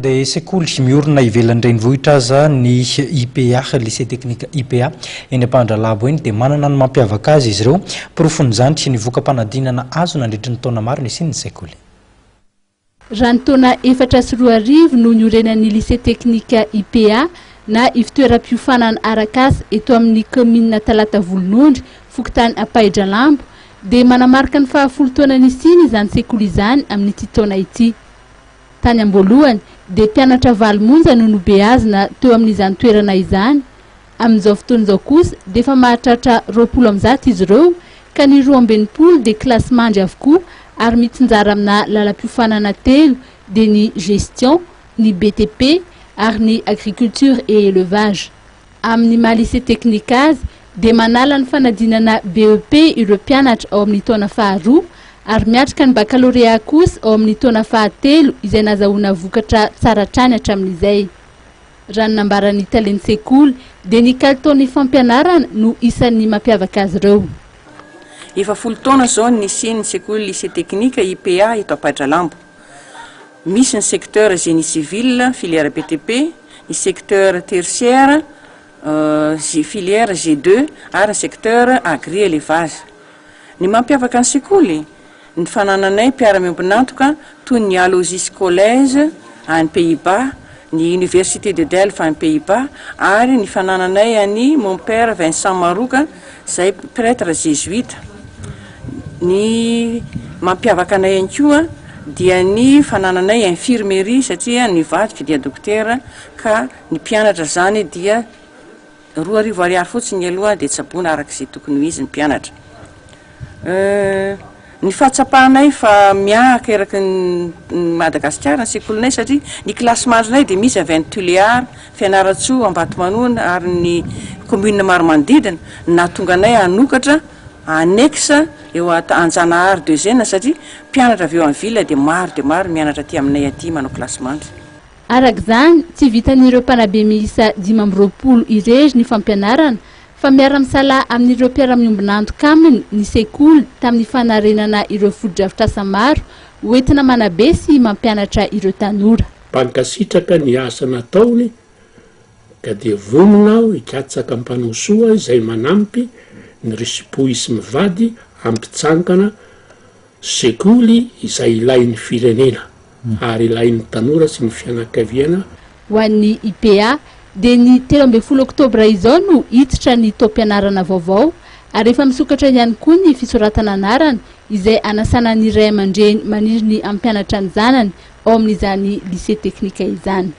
Dia sekoly miorina ivelan'ny renivohitra aza ny IPA, Lycée Technique IPA, eny Ampandralabo eny dia manana ny mampiavaka azy izy ireo. Porofon'izany ny voka-panadinana azo nandritry ny taona maro nisian'ny sekoly. Raha ny taona 2004 no niorenan'ny Lycée Technique IPA na Ivotoeram-piofanana arak'asa eto amin'ny kaominina Talata Volonondry, fokontany Ampahidralambo, dia manamarika ny fahafolo taona nisiany izany sekoly izany amin'ity taona ity. Tany am-boalohany dia mpianatra valo monja no nobeazina teo amin'izany toerana izany. Amin'izao fotoana izao kosa dia efa mahatratra 120 izy ireo ka ny 62 dia kilasimandry avokoa ary mitsinjara amina lalam-piofanana telo dia ny gestion, ny BTP ary ny agriculture et élevage. Amin'ny maha lycée technique azy dia manala ny fanadinana BEP ireo mpianatra ao amin'ny taona faharoa ary miatrika ny bakalorea kosa ao amin'ny taona fahatelo izay nazahoana vokatra tsara hatrany hatramin'izay. Raha ny nambaran'ny talen'ny sekoly dia ny kalitaon'ny fampianarana no isan'ny mampiavaka azy ireo. Efa 10 taona izao ny nisian'ny sekoly lycée technique IPA eto Ampahidralambo. Misy ny secteur génie civil, filière BTP, ny secteur tertiaire, filière G2 ary ny secteur agri élevage. Ny mampiavaka ny sekoly, ny fanananay mpiara-miombon'antoka toy ny Aloysius College any Pays-Bas, ny Université de Delft any Pays-Bas ary ny fanananay an'i Mon Père Vincent Maroka izay prêtre jésuite. Ny mampiavaka anay ihany koa dia ny fanananay infirmerie satria ny vadiko dia dokotera ka ny mpianatra izany dia 2000 ariary fotsiny aloha dia tsaboina araka izay tokony ho izy ny mpianatra. Ny fahatsapanay fa miahaka eraky ny Madagasikara ny sekolinay satria ny kilasimandrinay dia misy avy any Tuléar, Fianarantsoa, Ambatomanoina ary ny commune maro manodidina no nahatonga anay hanokatra annexe eo Anjanahary deuxième satria mpianatra avy eo amin'ny ville dia maro dia maro mianatra aty aminay aty manao kilasimandry. Araka izany, tsy vitan'ireo mpanabe miisa 25 irery ny fampianarana fa miara-misalahy amin'ireo mpiara-miombon'antoka aminy ny sekoly tamin'ny fanarenana ireo fotodrafitrasa maro hoentina manabe sy mampianatra ireo tanora. Mpankasitraka ny asa nataony ka dia vonona aho hikatsaka mpanao soa izay manampy ny risi-po hisy mivady hampitsankana sekoly izay ilain'ny firenena ary ilain'ny tanora sy ny fianakaviana. Ho an'ny IPA dia ny 13 oktobra izao no hiditra ny taom-pianarana vaovao ary efa misokatra ihany koa ny fisoratana anarana izay anasana ny ray aman-dreny maniry ny hampianatra ny zanany ao amin'izany lycée teknika izany.